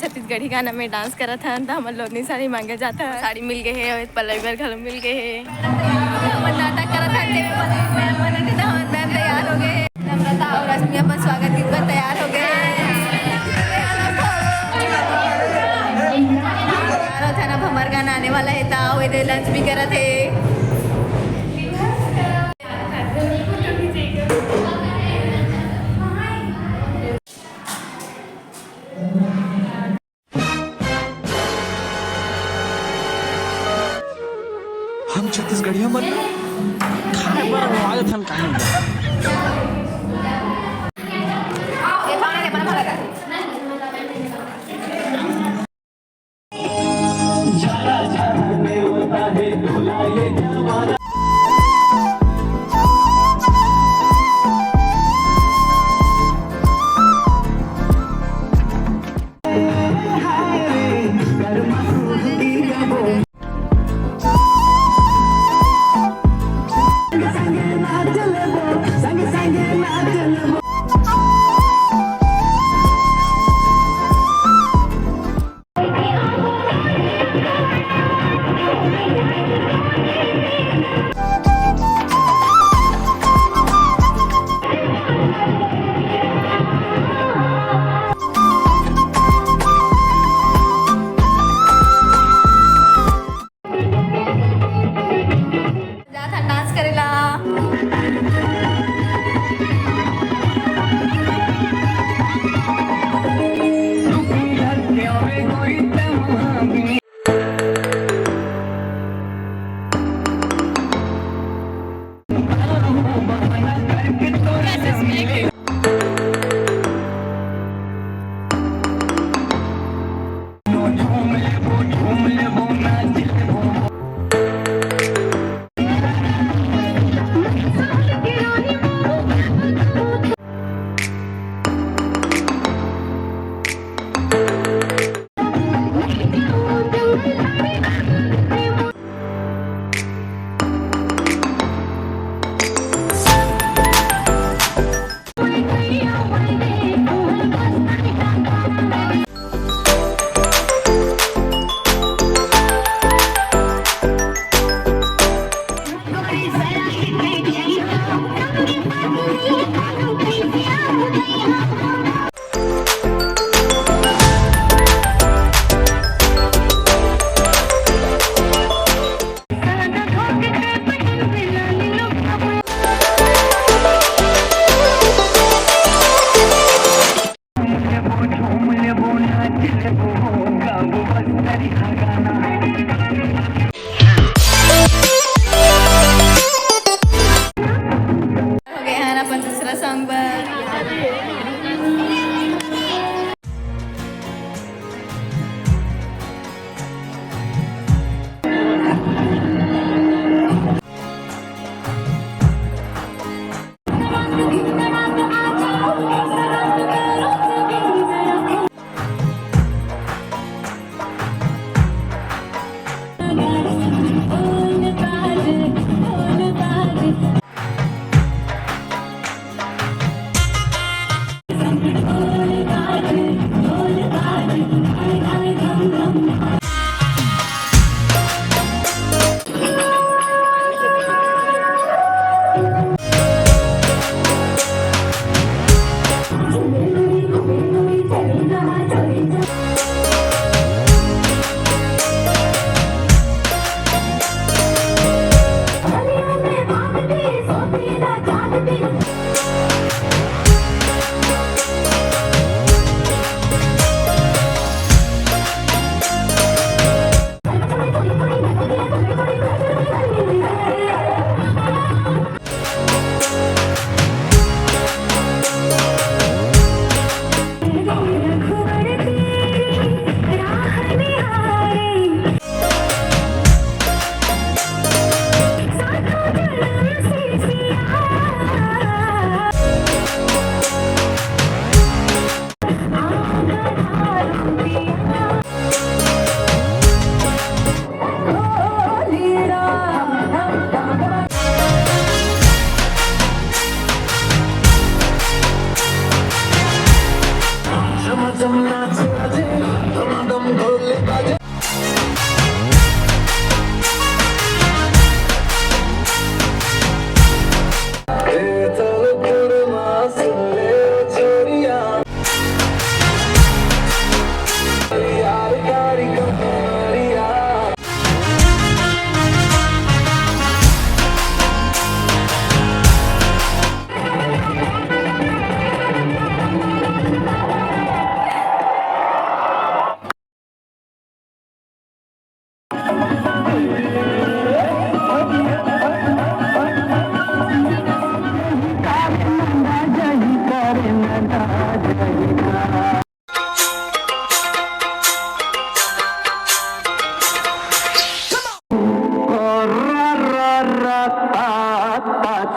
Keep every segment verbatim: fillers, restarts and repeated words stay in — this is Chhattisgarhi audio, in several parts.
छत्तीसगढ़ी गाना में डांस करत हन, त हमन लोनी साड़ी मांगे जात हन। साड़ी मिल गए हे, पल्लवी बर घलो मिल गए हे। हमन नाटक करत हन, तेमे पल्लवी मैम मन, त हमर मैम तैयार हो गए हे। नम्रता अउ रश्मि अपन स्वागत गीत बर तैयार हो गए हे। तैयार हो थन, अब हमर गाना आने वाला हे, त अउ एदे लंच भी करत हे। हम छत्तीसगढ़िया मन खाए बर बनवा लेथन काहे। जात हन डांस करेला। हो गए हन अपन दूसरा सॉन्ग बर।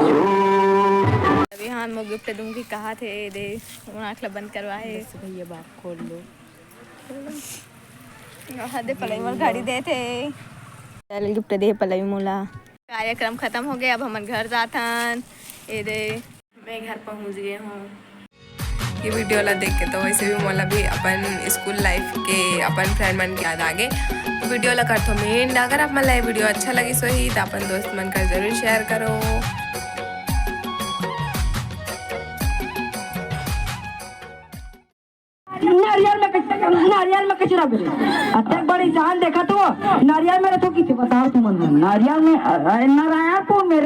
अभी हाँ, मैं गिफ्ट दूंगी, कहा थे दे, वो आँख ला बंद करवा है। बस भैया, बात खोल लो। हाँ, दे पलाई मोर घड़ी दे थे। चल, गिफ्ट दे पलाई मोला। कार्यक्रम खत्म हो गया, अब हमन घर जाथन। ये दे, मैं घर पहुंच गए हूँ। ये वीडियो ला देख के तो वैसे भी मोला भी अपन स्कूल लाइफ के अपन फ्रेंड मन के याद आ गए। तो वीडियो ला करथो मैं एंड। अगर आप मन ला ये वीडियो अच्छा लगी सोही तो अपन दोस्त मन कर जरूर शेयर करो। नारियल में कचरा, नारियल में कचरा गिरे। अतेक बड़ी जान देखा तो नारियल में रखो किसे बताओ तुमन। नारियल में, अरे नारायणपुर में